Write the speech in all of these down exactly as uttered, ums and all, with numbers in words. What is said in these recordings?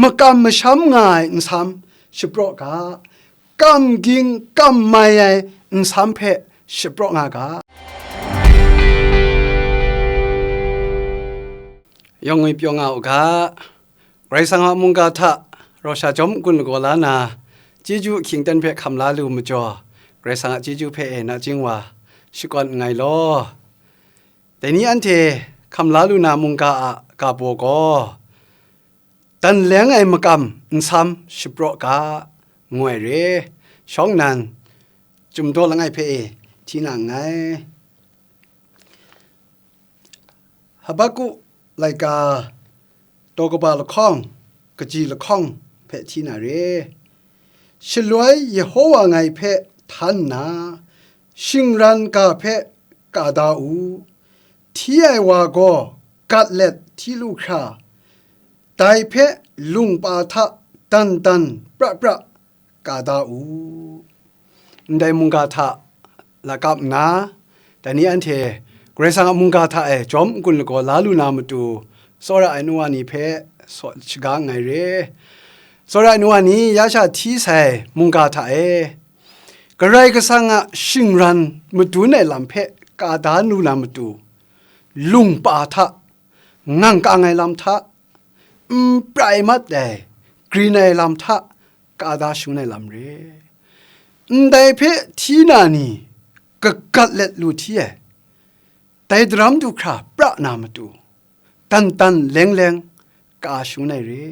makam masham nga ai nsam shapraw ga, kam ging kam mai ai nsam hpe shapraw nga ga. Yawng ngwi pyaw nga u ga, Karai Kasang a mungga hta rawsha jawm n-gun lagaw la na, chyeju ahkying ten hpe hkam la lu majaw, Karai Kasang a chyeju hpe e nachying wa shakawn nngai law. Dai ni anhte hkam la lu na mungga a ga baw gaw, dan leng ai makam nsam shapraw ga, ngu ai re. Shawng nnan, Chyum daw langai hpe e hti na nngai. Habakkuk laika daw kaba lahkawng, kaji lahkawng hpe hti na re. Shaloi Yehova ngai hpe htan nna, shingran ga hpe ka da u. Hti ai wa gaw gat let hti lu hkra, dai hpe lungpa hta dan dan pra pra ka da u. Ndai mungga hta lakap nna, dai ni anhte Karai Kasang a mungga hta e jawm n-gun lagaw la lu na matu, tsawra ai nu wa ni hpe saw shaga nngai re. Tsawra ai nu wa ni, ya sha hti sai mungga hta e, Karai Kasang a shingran madun ai lam hpe ka da lu na matu, lungpa hta, ngang kang ai lam hta, n prai mat ai, grin ai lam hta ka da shangun ai lam re. Ndai hpe hti na ni kagat let lu hti ai, dai daram du hkra pra na matu, dan dan leng leng ka shangun ai re.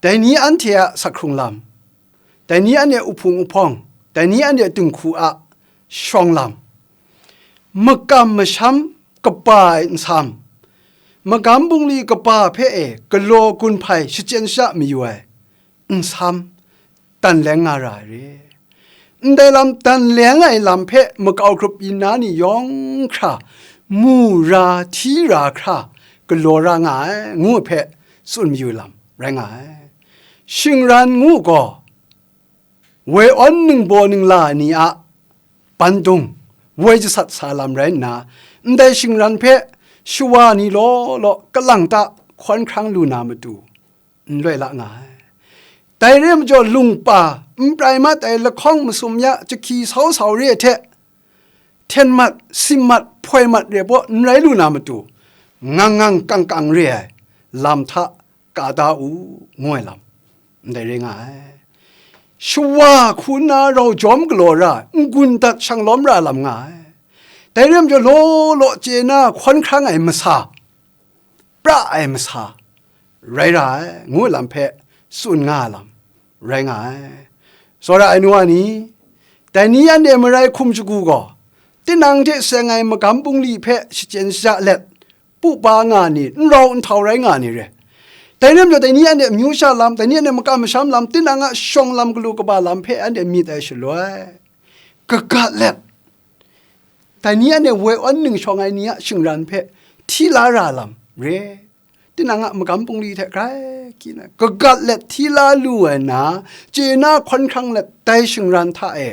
Dai ni anhte a sak hkrung lam, dai ni anhte a uhpung uhpawng, dai ni anhte a dinghku a shawng lam, makam masham kaba ai nsam, magam bungli kaba hpe e galaw gun hpai shachyen sha mayu ai nsam, dan leng nga ra ai re. Ndai lam dan leng ai lam hpe makau grup yin na ni yawng hkra mu ra hti ra hkra galaw ra nga ai, ngu hpe tsun mayu lam rai nga ai. Shingran ngu gaw, woi awn ningbaw ningla ni a bandung woi jasat sa lam rai nna, ndai shingran hpe shawa ni law law kalang ta hkawn hkrang lu na matu, n loi la nga ai. Dai re ai majaw, lungpa, n prai mat ai lahkawng masum ya jahki sau sau re ai hte, hten mat, sim mat, hpoi mat re ai baw n rai lu na matu, ngang ngang kang kang re ai lam hta ka da u, ngu ai lam, ndai rai nga ai. Shawa hku nna rau jawm galaw ra, n-gun dat shang lawm ra lam nga ai. Dai re ai majaw, law law chye na hkawn hkrang ai masa, pra ai masa rai ra ai, ngu lam hpe tsun nga ai lam rai nga ai. Tsawra ai nu wa ni, dai ni anhte marai hkum shagu gaw, tinang hte seng ai magam bungli hpe shachyen shaja let, pu pa nga ni, n rau n htau rai nga ni re. Dai rai majaw, dai ni anhte amyu sha lam, dai ni anhte makam masham lam, tinang a shawng lam galu kaba lam hpe anhte myit ai shaloi, kagat let, dai ni anhte woi awn ning shawng ai ni a shingran hpe hti la ra lam re. Tinang a magam bungli hte grai kyi na, kagat let hti la lu ai na, chye na hkawn hkrang let dai shingran hta e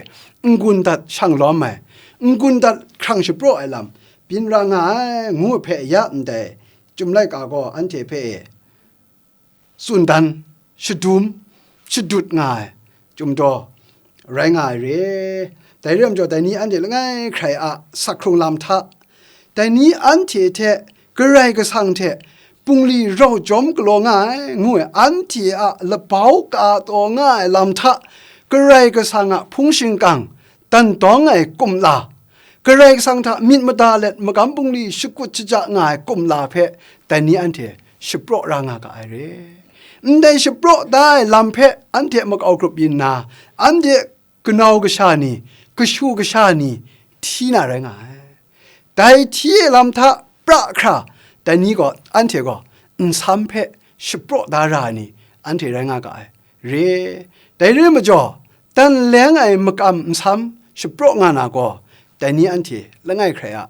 n-gun dat shang lawm ai, n-gun dat hkrang shapraw ai lam byin ra nga ai, ngu hpe ya ndai Chyum laika gaw anhte hpe e tsun dan, shadum, shadut nga ai Chyum daw rai nga ai re. Dai re ai majaw, dai ni anhte langai hkrai a sak hkrung lam hta, dai ni anhte hte Karai Kasang hte bungli rau jawm galaw nga ai, ngu ai, anhte a labau ka taw nga ai lam hta, Karai Kasang a hpung shingkang dan dawng ai kumla, Karai Kasang hta myit mada let magam bungli shakut shaja nga ai kumla hpe dai ni anhte shapraw ra nga ga ai re. Ndai shapraw da ai lam hpe anhte makau grup yin nna, anhte kanau kasha ni, kashu kasha ni hti na rai nga ai. Dai hti e lam hta pra hkra, dai ni gaw, anhte gaw nsam hpe shapraw da ra ai ni, anhte rai nga ga ai re. Dai re ai majaw, dan leng ai makam nsam shapraw nga na gaw, dai ni anhte langai hkrai a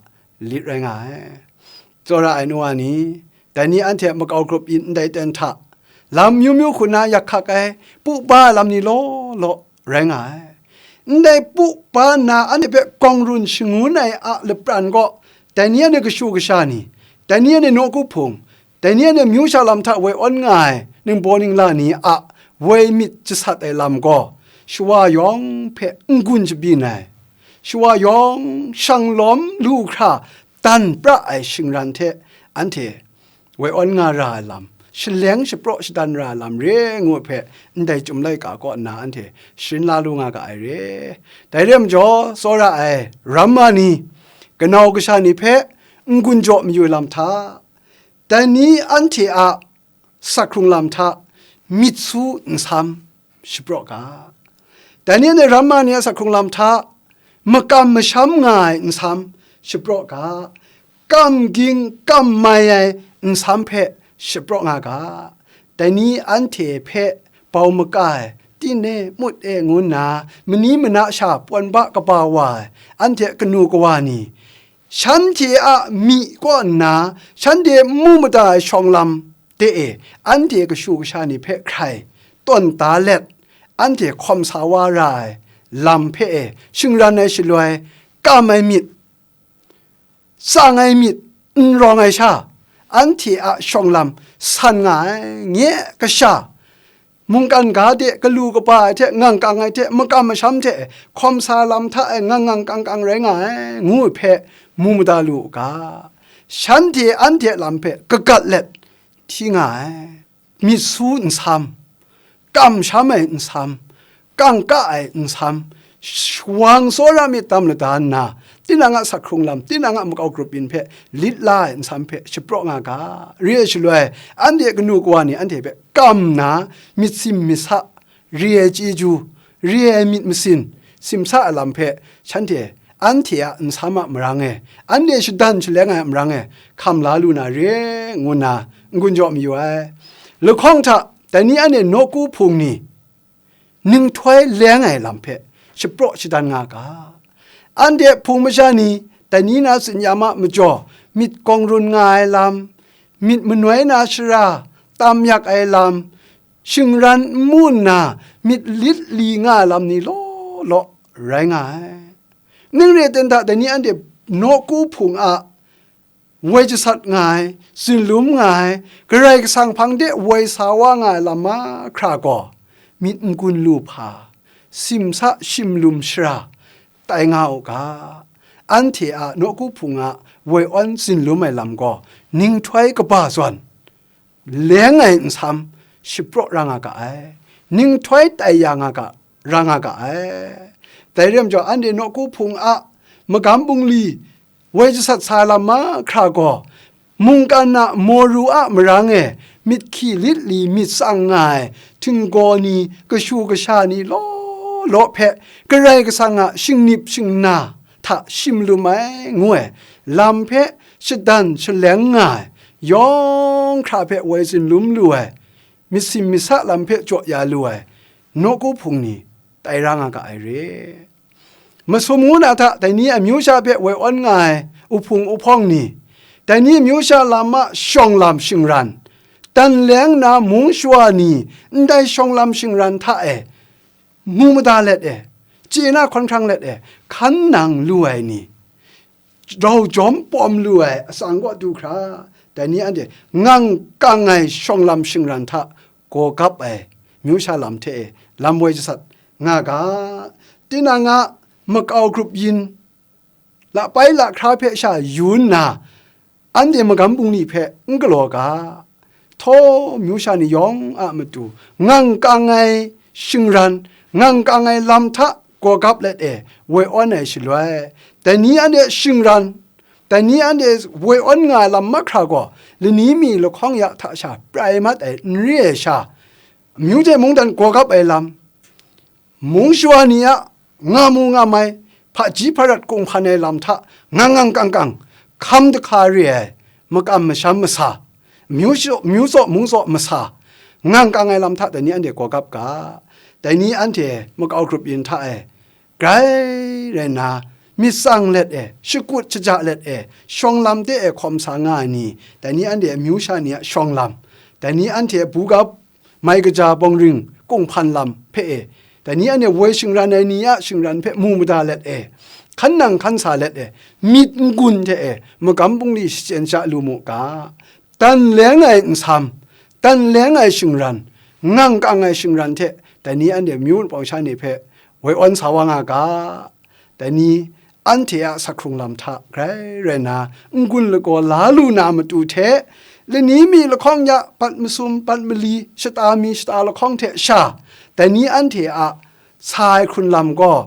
lit rai nga ai. Tsawra ai nu wa ni, dai ni anhte a makau grup yin ndai ten hta, lam myu myu hku na yak hkak ai, pu pa ai lam ni law law rai nga ai. Ndai pu pa nna anhte hpe gawng run shangun ai a lapran gaw, dai ni anhte kashu kasha ni, dai ni anhte nawku hpung, Dai ni anhte amyu sha lam hta woi awn nga ai ningbaw ningla ni a woi myit jasat ai lam gaw, shawa yawng hpe n-gun shabyin ai, shawa yawng shanglawm lu hkra dan pra ai shingran hte anhte woi awn nga ra ai lam, shaleng shapraw shadan ra ai lam re ngu hpe, ndai Chyum laika kaw nna anhte sharin la lu nga ga ai re. Dai re ai majaw, tsawra ai ramma ni, kanau kasha ni hpe n-gun jaw mayu ai lam hta, dai ni anhte a sak hkrung lam hta myit su nsam shapraw ga. Dai ni anhte ramma ni a sak hkrung lam hta makam masham nga ai nsam shapraw ga. Kam ging, kam mai ai nsam hpe shapraw nga ga. Dai ni anhte hpe bau maka ai, tine, mut e ngu nna, mani mana sha pawn ba kaba wa ai, anhte kanu kawa ni, shanhte a myi kaw nna, shanhte n mu mada ai shawng lam de e, anhte kashu kasha ni hpe hkrai tawn da let, anhte hkawm sa wa ra ai lam hpe e, shingran ai shaloi, kam ai myit, tsang ai myit, n rawng ai sha, anhte a shawng lam san nga ai, nye kasha, mungkan ga de, galu kaba ai hte, ngang kang ai hte, makam masham hte, hkawm sa lam hta e ngang ngang kang kang rai nga ai, ngu ai hpe mu mada lu u ga. Shanhte anhte a lam hpe kagat let hti nga ai. Myit su nsam, kamsham ai nsam, kangka ai nsam, shawang tsawra myit tam lada nna, tinang a sak hkrung lam, tinang a makau grup yin hpe lit la ai nsam hpe shapraw nga ga. Re ai shaloi, anhte kanu kawa ni anhte hpe kam nna, myit sim myit sa, re ai chyeju, re ai myit masin, simsa ai lam hpe shanhte, anhte a nsam a marang e, anhte shadan shaleng ai a marang e, hkam la lu na re, ngu nna n-gun jaw mayu ai. Lahkawng hta, dai ni anhte nawku hpung ni, ninghtoi leng ai lam hpe shapraw shadan nga ga. Anhte hpung masha ni, dai ni na tsin-yam a majaw, myit kawng run nga ai lam, myit manoi na shara, tam yak ai lam, shingran n mu nna, myit lit li nga ai lam ni law law rai nga ai. Ning re ten hta, dai ni anhte nawku hpung a woi jasat nga ai, tsinlum nga ai, Karai Kasang hpang de woi sa wa nga ai lam mahkra gaw, myit n-gun lu hpa, simsa shimlum shara tai nga u ga. Anhte a nawku hpung a woi awn tsinlum ai lam gaw, ninghtoi kaba zawn, leng ai nsam shapraw ra nga ga ai, ninghtoi tai ya nga ga, ra nga ga ai. Dai re ai majaw, anhte nawku hpung a magam bungli woi jasat sa ai lam mahkra gaw, mungkan a moru a marang e myit hkyi lit li myit tsang nga ai htinggaw ni, kashu kasha ni law law hpe Karai Kasang a shingnip shingna hta shimlum ai ngu ai lam hpe shadan shaleng nga ai, yawng hkra hpe woi tsinlum lu ai, myit sim myit sa lam hpe jaw ya lu ai, nawku hpung ni tai ra nga ga ai re. Masum ngu na hta, dai ni amyu sha hpe woi awn nga ai uhpung uhpawng ni, dai ni amyu sha lam a shawng lam shingran, dan leng na mung shawa ni, ndai shawng lam shingran hta e, mu mada let e, chye na hkawn hkrang let e, hkan nang lu ai ni, rau jawm pawm lu ai atsang kaw du hkra, dai ni anhte ngang kang ai shawng lam shingran hta gaw gap ai, myu sha lam hte e lam woi jasat nga ga. Tinang a makau grup yin, lapai lahkra hpe sha yu nna, anhte magam bungli hpe n galaw ga. Htaw myu sha ni yawng a matu, ngang kang ai shingran, ngang kang ai lam hta gaw gap let e, woi awn ai shaloi, dai ni anhte shingran, dai ni anhte woi awn nga ai lam mahkra gaw, lani mi lahkawng ya hta sha prai mat ai n re ai sha, amyu hte mungdan gaw gap ai lam, mung shawa ni a nga mu nga mai, hpaji hparat kunghpan ai lam hta ngang ngang kang kang, hkam dahka re ai, makam masham masa, myu shaw, myu tsaw mung tsaw masa, ngang kang ai lam hta dai ni anhte gaw gap ga. Dai ni anhte makau grup yin hta e, grai rai nna, myit tsang let e, shakut shaja let e, shawng lam de e hkawm sa nga ai ni, dai ni anhte amyu sha ni a shawng lam, dai ni anhte buga mai kaja bawng ring kunghpan lam hpe e, dai ni anhte woi shingran ai ni a shingran hpe mu mada let e, hkan nang hkan sa let e, myit n-gun hte e, magam bungli shachyen sha lu mu ga. dan leng ai nsam, dan leng ai shingran, ngang kang ai shingran hte dai ni anhte myu wunpawng sha ni hpe woi awn sa wa nga ga. Dai ni anhte a sak hkrung lam hta grai rai na, n-gun lagaw la lu na matu hte, lani mi lahkawng ya, pat masum, pat mali, shata mi shata lahkawng hte sha, dai ni anhte a sa ai hkrun lam gaw,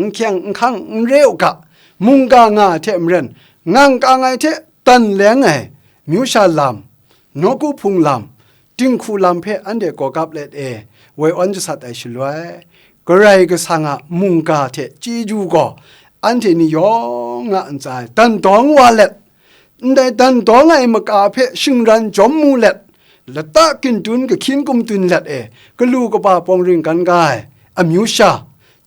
n hkyeng n hkang n re u ga, mungga nga ai hte maren, ngang kang ai hte dan leng ai, myu sha lam, nawku hpung lam, dinghku lam hpe anhte gawgap let e, woi awn jasat ai shaloi, Karai Kasang a mungga hte chyeju gaw anhte ni yawng a ntsa e dan dawng wa let, ndai dan dawng ai maka hpe shingran jawm mu let, lata gindun kahkyin kumdun let e, kalu kaba pawng ring gan ga ai amyu sha,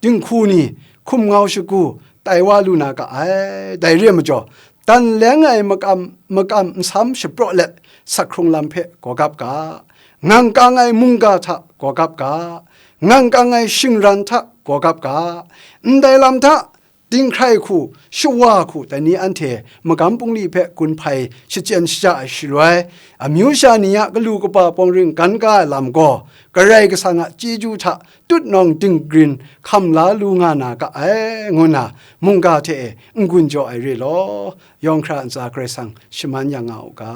dinghku ni, hkum ngau shagu tai wa lu na ga ai. Dai re ai majaw, dan leng ai makam, makam nsam shapraw let, sak hkrung lam hpe gawgap ga, ngang kang ai mungga hta gawgap ga, ngang kang ai shingran hta gawgap ga, ndai lam hta dinghkrai hku, shawa hku, dai ni anhte magam bungli hpe gun hpai shachyen shaja ai shaloi, amyu sha ni a kalu kaba pawng ring gan ga ai lam gaw, Karai Kasang a chyeju hta tutnawng dinggrin hkam la lu nga na ga ai, ngu nna mungga hte e n-gun jaw ai re law, yawng hkra ntsa Karai Kasang shaman ya nga u ga.